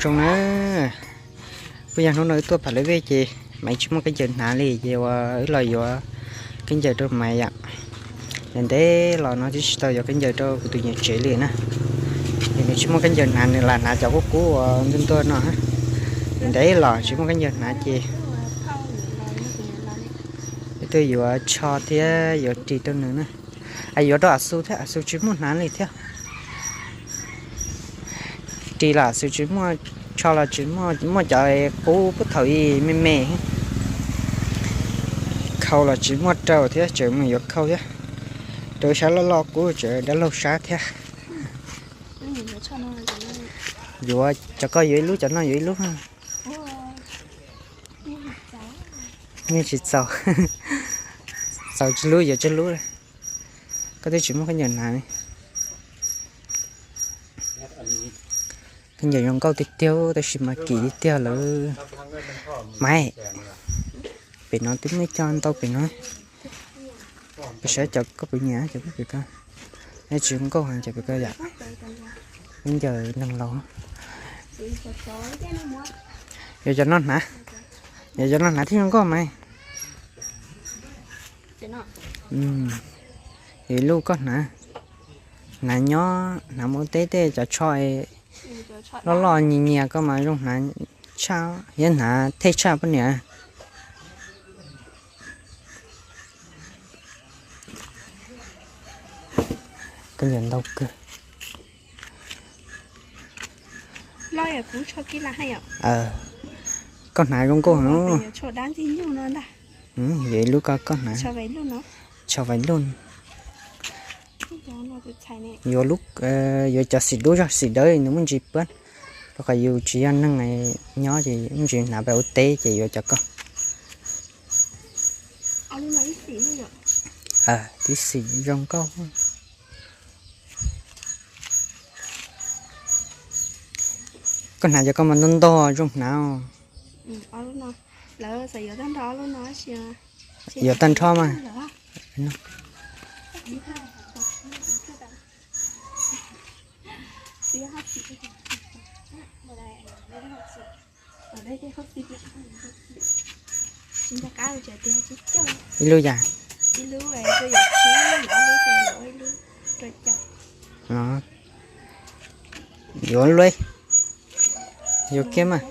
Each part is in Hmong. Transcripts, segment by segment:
Zoo na, kuj yog hnub no wb tuaj pam lawv vej ces Maiv tsis muaj khaub ncaws hnav li ces ua wb los yuav khaub ncaws rau Maiv yom. Ntev ntev los no twb tsis tau yuav khaub ncaws rau kuv tus niam tsev li na. Ces nws tsis muaj khaub ncaws hnav, nws lam hnav cov kub kub uas ntuj ntuag no. Ntev ntev los tsis muaj khaub ncaws hnav ces wb tuaj yuav tsho thiab yuav ris rau nws na. Yuav rau Am Xu thiab, Am Xu tsis muaj hnav li thiab. Ris los Am Xu tsis muaj, tsho los tsis muaj, muaj cov qub puag thaum ub me me. Khau los tsis muaj rau thiab, tseem mus yuav khau thiab. Rau sab loj loj kub tseem dab laug sab thiab. Yuav cov koj yuav ib lub, cov no yuav ib lub. Nyiaj tsis txaus, txaus tsib lub yuav tsib lub. Koj twb tsis muaj khaub ncaws hnav li. Khaub ncaws zoo nkauj tiag tiag tab sis mas kim tiag tiag lawm. Maiv, pem no twb muaj cov ntau pem no. Peb saib cov koj puas nyiam, cov koj puas koj. Neb tsis zoo nkauj heev cov pem koj yom. Khaub ncaws neeg laus. Yuav cov no hnav, yuav cov no hnav thiaj zoo nkauj Maiv. Yuav ib lub koj hnav, hnav nyob hnav mus ua teb tej cov tsho loj loj nyias nyias koj mas zoo hnav tshaj, thiab hnav thej tshaj poj niam. Khaub ncaws ntau kawg. Koj hnav zoo nkauj heev. Yuav ib lub koj, koj hnav. Tsho vais lub. Yuav lub, yuav cov xim dub zog xim dawb nws muaj ntsis pab, rau qhov yus tsis yog neeg nyob ces muaj ntsis hnav pem ua teb ces yuav cov koj. Tib xim zoo nkauj. Koj hnav cov koj mas ntog ntog zoo hnav. Yuav tag nrho mas. Ib lub yam. Yuav luaj, yuav kiag mas.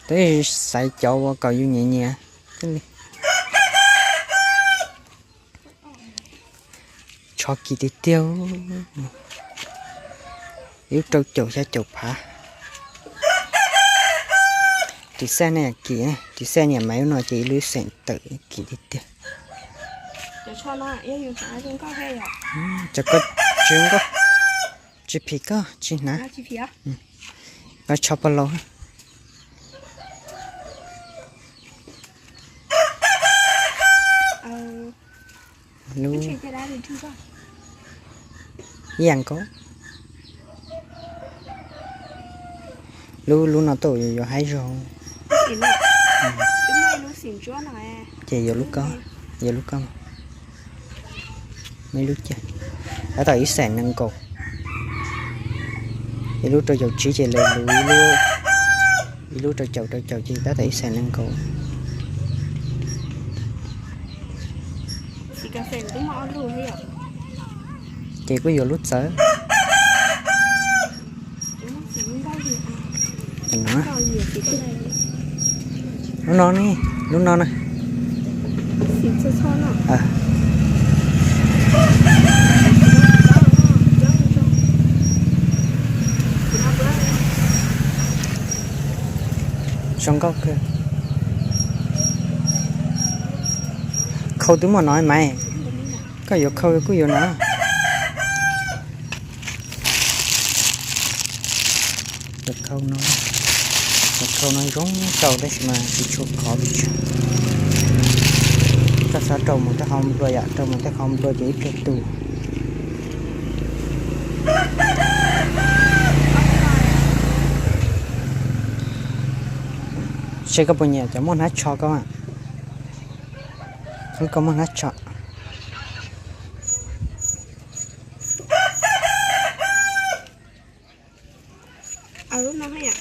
Twb xaiv cov uas kom yus nyiam nyiam. Tsho kim tiag tiag. Ib lub rau caum xya caum phav. Ris xaj ne, kim, ris xaj niam Maiv lub no ces ib lub xeem tawm kim tiag tiag. Cov koj tsis zoo nkauj, tsis phim koj tsis hnav. Koj tsho pog laus. Lub, ib yam nkaus. Lub, lub no tau yuav haib zog. Ces yuav lub koj, yuav lub koj. Muaj ib lub cag, tab tom ib xeem nees nkaum. Ib lub rau caum tsib ces lawv luv ib lub, ib lub rau caum rau caum ces tab tom ib xeem nees nkaum. Ces kuj yuav lub txawv. Lub no ne, lub no na. Zoo nkauj kawg. Khau twb muaj no Maiv, koj yuav khau kuj yuav no. Cov khau no, cov khau no zoo rau tab sis mas tsis tshua khov pes tsawg. Koj xav rau mus tej qhov nplua yom, rau mus tej qhov nplua ces ib pliag tu. Seb koj puas nyiam cov muaj hnab tsho koj. Wb koj muaj hnab tsho. Lub no thiab yom.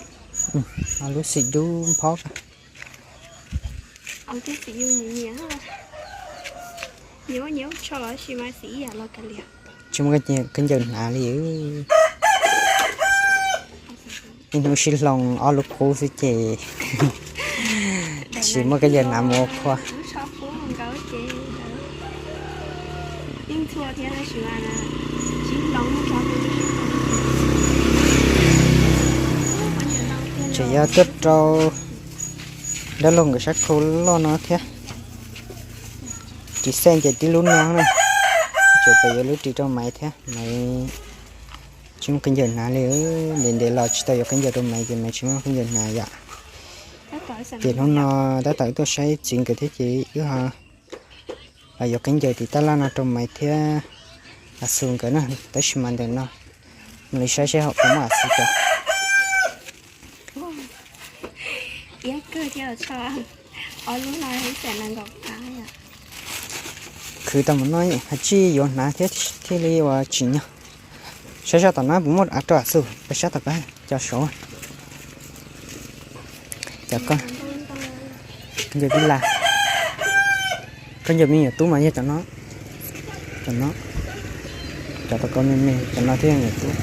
Lub xim dub phob. Tsis muaj kab ncaws hnav li. Ib hnub sib hloov ob lub qub xwb ces tsis muaj kab ncaws hnav mus ua qhua. Tseem yuav tuaj rau dab laug nkawd sab khau loj no thiab. Ris xej ces tib lub no na, tseem pem yuav lub ris rau Maiv thiab, Maiv tsis muaj kab ncaws hnav li. Ntev ntev los tsis tau yuav kab ncaws rau Maiv ces Maiv tsis muaj kab ncaws hnav yom. Ces hnub no tab tom wb tuaj saib txiv nkawd thiab ces wb ho los yuav kab ncaws tim tab laj no rau Maiv thiab As Xus nkawd na. Tab sis mas ntawm no mus li saib seb ho puas muaj As Xus cov. Khwv tau mus no hais tsis yuav hnav thiab thiaj li ua tsim nyog. Saib sab tom no puas muaj rau As Xus, peb sab tom ko cov saud. Cov ko, koj ncaws tib laj, koj ncaws me nyuam tub mas yog cov no, cov no, cov tom ko me me, cov no thiaj yog nyuam tub.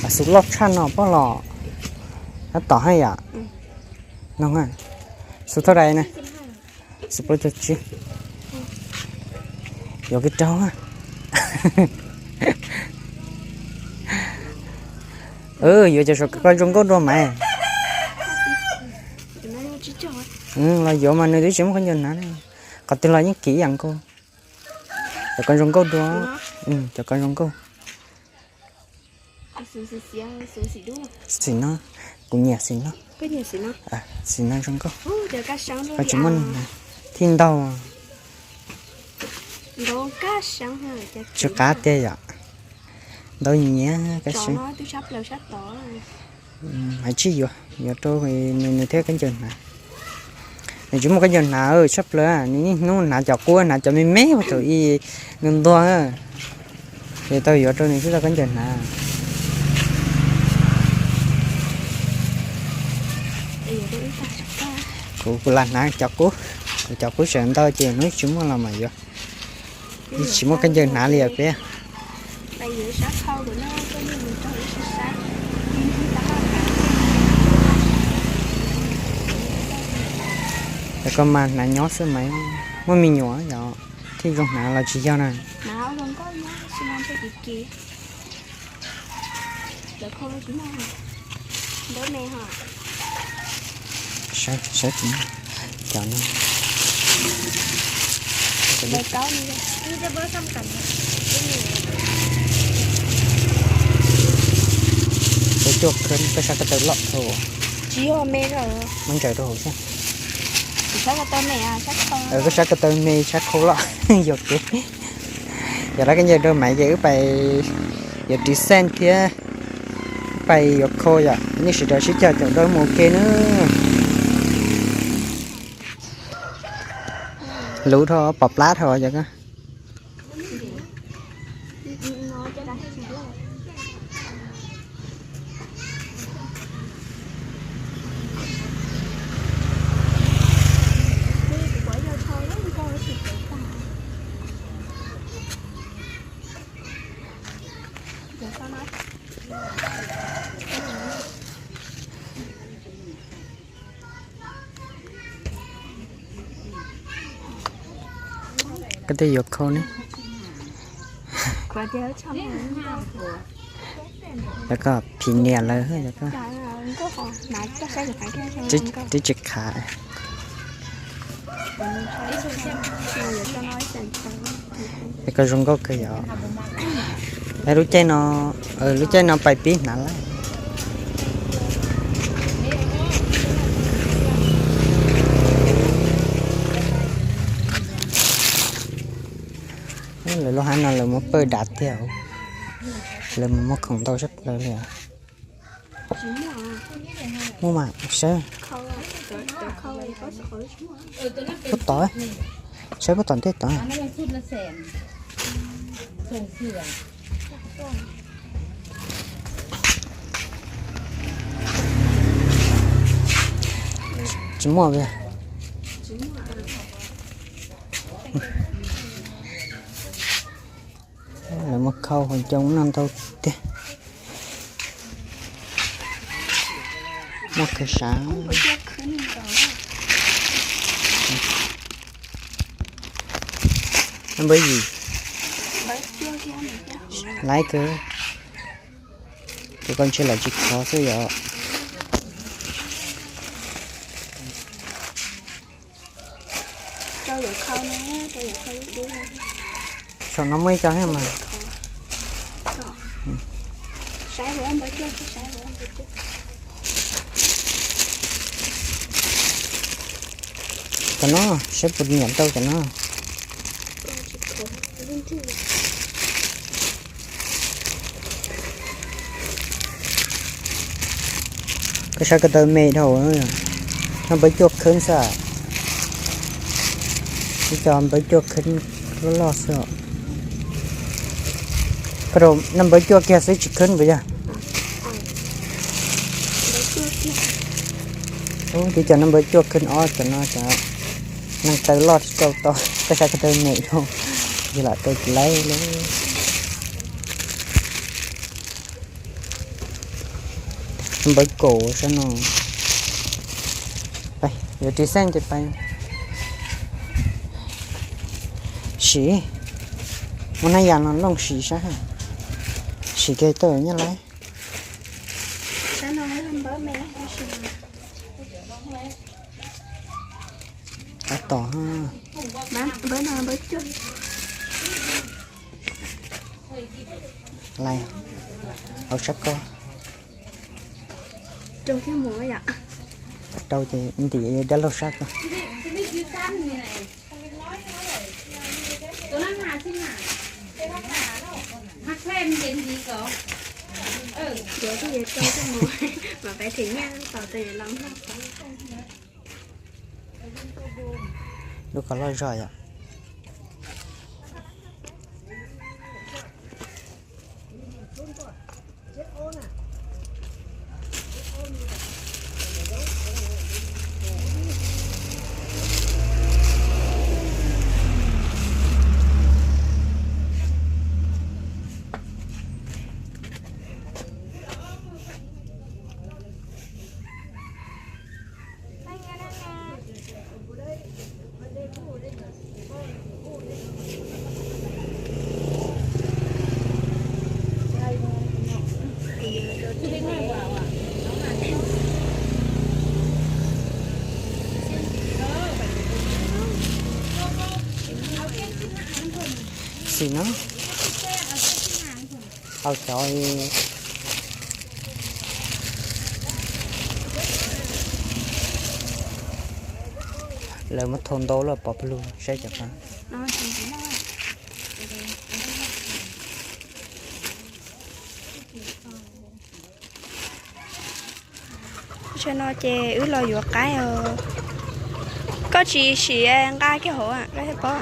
As Xus loj tshaj no pob los, tab tom haj yam no, Xus thaj dais na. Xus plaub caug tsib. Yuav kiag rau. Yuav cov saum ko zoo nkauj dua Maiv. Los yuav mas nws twb tsis muaj kab ncaws hnav. Qhov twg los yeej kim ib yam nkaus. Cov ko zoo nkauj dua. Cov ko zoo nkauj. Xim no, kuv nyiam xim no. Xim no zoo nkauj. Tsis muaj, thij ntaug. Tsw qab tiag yom. Ntau nyiam kab seeb. Hais tsis yuav, yuav rau nws thiab kab ncaws hnav. Nws tsis muaj kab ncaws hnav tshaj plaws, nws niaj hnub hnav cov qub, hnav cov me me ua thaum ub nws ntuag. Ces tau yuav rau nws thiaj tau kab ncaws hnav. Kuv, kuv lam hnav cov qub, kuv cov qub tseem ntau ces hnub tsis muaj los mam yuav. Tsis muaj kab ncaws hnav li os peb. Cov ko mas hnav nyob xwb mas, muaj me nyuam yog thiaj zoo hnav los tsis yog na. Saib, saib cov no. Peb cuaj khawb, peb sab ko taw loj dhau. Muab ntsaws rau hauv xwb. Koj sab ko taw me, sab khau loj. Yog lawv kab ncaws rau Maiv ces wb pais yuav ris xej thiab, wb pais yuav khau yom, nej sawv daws sib caum caum nrog mus ua ke nawb. Luv dhau, pom plab dhau cov ko. Koj twb yuav khau ne. Yog koj phim niam lawv, twb tsis khav. Es koj zoo nkauj kawg yom. Es lub caij no, lub caij no pais pib hnav lawm. Lawv lub hav no lawv muab pawj dav tiag, lawv muab khoom ntau sab plaws li. Muaj mas saib, puag tom, saib puag tom ntej tod. Muaj, lawv muaj khau hauv ncoo no ntau tiag. Muaj khawv sav. Npawb yim. Laiv kawg. Tus ko ntshe lawv tsis khov xwb yom. Saum no muaj ib co thiab mas. Cov no saib puas nyiam tau cov no. Koj saib ko taw me dhau, noj npawb cuaj khwb xwb. Ib co npawb cuaj khwb loj loj xwb. Koj rau noj npawb cuaj kiag xwb tsis khwb puas yog? Ub, tib co noj npawb cuaj khwb ob cov no cov neeg taw loj tsis tau tau, koj saib ko taw me dhau, yog lam taw tsis laib li. Npawb kaum sab no. Yuav ris xeej ces pais. Sim, ua naj yam no looj sim sab. Sim kiag tau nyob lawm. Tab tom lais hauv sab ko. Rau ces ntim dab laug sab ko. Lub ko loj zog yom. Xim no, au cov lawv muab thau ntau lawm pov pawg lug saib cov qab. Tam no ces wb los yuav qaib os. Koj tsis sim nqa kiag hauv koj thiaj paub.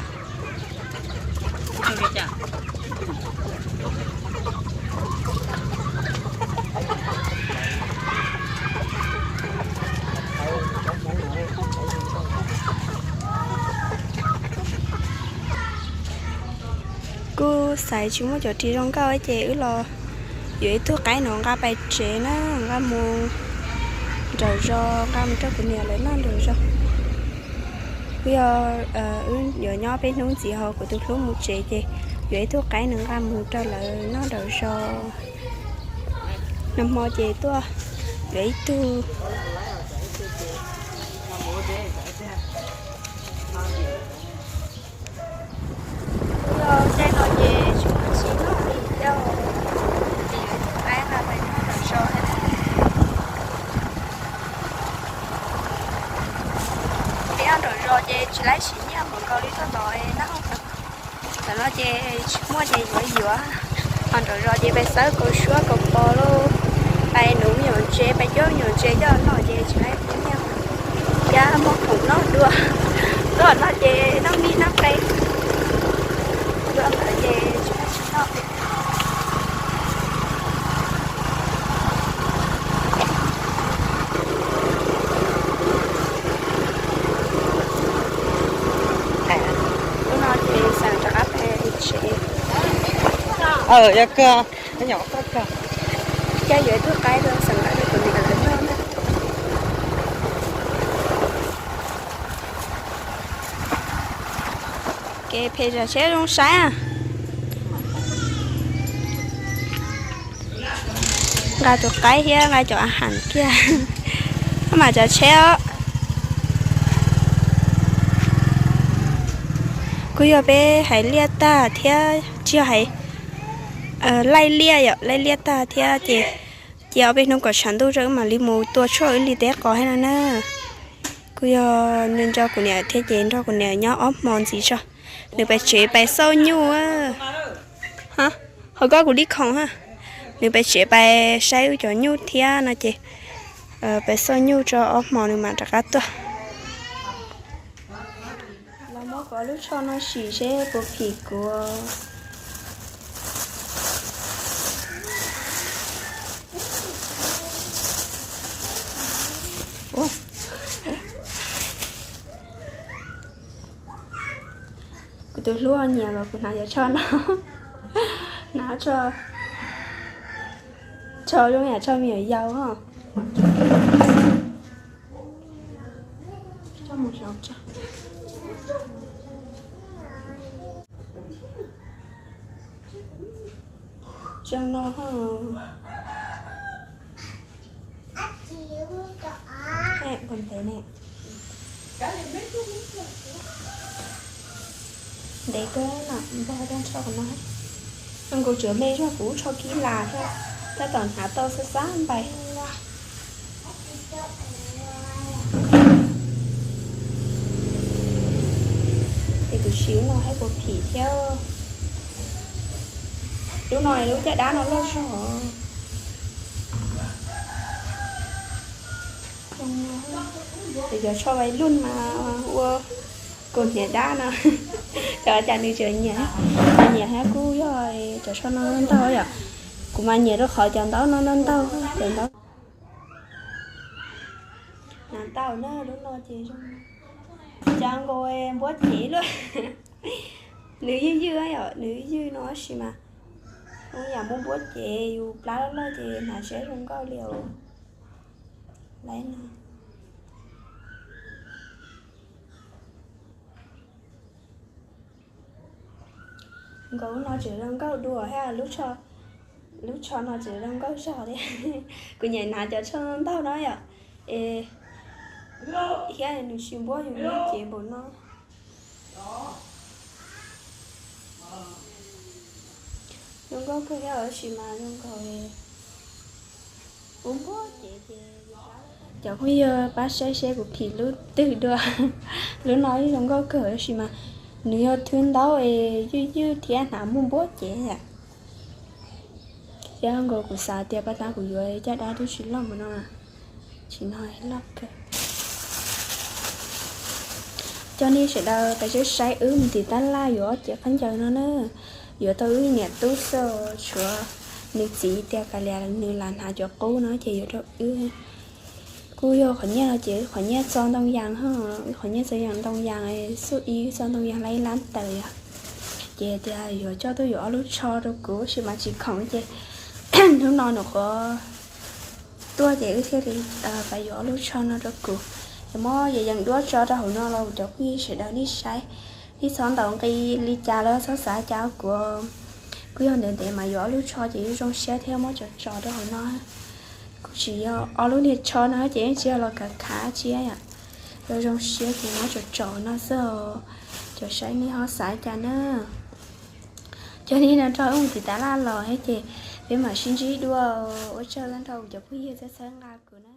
Kuj xaiv tsis muaj cov ris zoo nkauj ces wb los yuav ib tug qaib no nqa pais tsev na, nqa mus nraum zos, nqa mus rau kuv niam lawv noj nraum zos. Wb yog, wb yuav nyob peb hnub ntxiv ho kuv tus hlub mus tsev ces yuav ib tug qaib no nqa mus rau lawv noj nraum zos. Nag hmo ces tuaj yuav ib tug. Yog caij no ces tsis muaj txiv noj li cas, ces yuav ib tug qaib nqa pais noj nraum zos thiab. Peb noj nraum zos ces tsis laib siv nyiaj npaum nkaus li txoj tod na. Tam no ces tsis muaj ces yuav yuav, ho nraum zos ces pais xawb kaus suab kaus pos lauj, pais nuv me nyuam ntses, pais cuab me nyuam ntses coj los noj ces tsis laib siv nyiaj. Yog muaj khoom noj dua, tuaj no ces noj mij noj qe, dua ntawd ces tsis muaj txiv noj. Kev phem zam tsheb zoo saib. Nqa tus qaib thiab nqa cov a has kiag, maj mam tsav tsheb os. Kuj yog peb hais liaj tag thiab tsis yog hais laij liaj yom, laij liaj tag thiab ces cia ob peb hnub kom tshav ntuj tso wb mam li mus tua tshuaj wb li teb qos thiab no na. Kuj yog nws nrog kuv niam thiab ces nrog kuv niam nyob ob hmo ntxiv tso. Nws pais tsev pais xauj nyuj. Ho koj kuv li khoom ha. Nws pais tsev pais saib wb cov nyuj thiab no ces pais xauj nyuj tso ob hmo nws mam rov qab tuaj. Los muab kuv lub tsho no sim seb puas phim kuv. Kuv tus hlub nyiam los kuv hnav cov tsho no. Hnav tsho, tsho zoo yam tsho me nyuam yaus os. Zoo no. Ntev ne. Ntev kawg no, npog rau tsho no. Nkaus tseem me zog kuv tsho kib las thiab, tab tom hnav tau xab xab npais. Es kuv sim no hais puas phim thiab. Lub no lub caj dab no loj zog. Cov tsho vais luj mas ua kaus hniav dab no. Cov cas nws tseem nyiam, nyiam thiab kuj yog cov tsho no ntau yom. Kuv mas nyiam rau qhov cov ntaub no ntau ntau, cov ntaub. Hnav tau na, lub no ces zoo. Cas nkaus npuab cev luaj. Nws ywj ywj yom, nws ywj ywj no tab sis mas zoo yam muaj npuab cev, yus plab loj loj ces hnav seb zoo nkauj li os. Lawm no. Nkaus lub no tseem zoo nkauj dua thiab, lub tsho no tseem zoo nkauj zog thiab. Kuv nyiam hnav cov tsho ntau no yom. Es thiab nws tsis npuab yus lub cev npaum no. Zoo nkauj kawg thiab tab sis mas zoo nkaus ua npuab cev ces. Cov phooj ywg pab saib seb kuv phim lub twg dua. Lub no zoo nkauj kawg tab sis mas nws yog thwb ntaub es ywj ywj thiab hnav muaj npuab cev yom. Thiab nkaus kuv xav tias pab tab kuv yuav caj dab twb tsis loj npaum no, tsis no loj kawg. Coj nej sawv daws pab saib wb mus tim tab laj yuav ob cev khaub ncaws no na. Yuav tau wb niam tub xwb, tshuav nws txiv tias kav liam nws lam hnav cov qub no ces yuav rau wb. Kuj yog qhov nyiaj no ces qhov nyiaj txo ntoo yas, qhov nyiaj txo yas ntoo yas, xub ib txo ntoo yas lab ib lab taws yom. Ces tias yuav coj tuaj yuav ob lub tsho rau kuv tab sis mas tsis khoom ces hnub no nws qhuav tuaj ces wb thiaj li pab yuav ob lub tsho no rau kuv. Es muab yees yees duab tso rau hauv no los cov phooj ywg sawv daws nej saib, nej txhob ntaus nqi li cas los txhob xav cas kuv. Kuj yog ntev ntev mas yuav ob lub tsho ces yeej zoo siab thiab muab tso tso rau hauv no. Kuv tsis yog ob lub niag tsho no ces yeej tsis yog los kav khav tsi yom. Yog zoo siab ces muab tso tso no xwb. Cov saib nej ho xav cas na. Cov nej no nrog wb mus tim tab laj los thiab ces peb mam sib ntsib dua. Ua tsaug nrog cov phooj ywg txhawb txhawb nqa kuv na.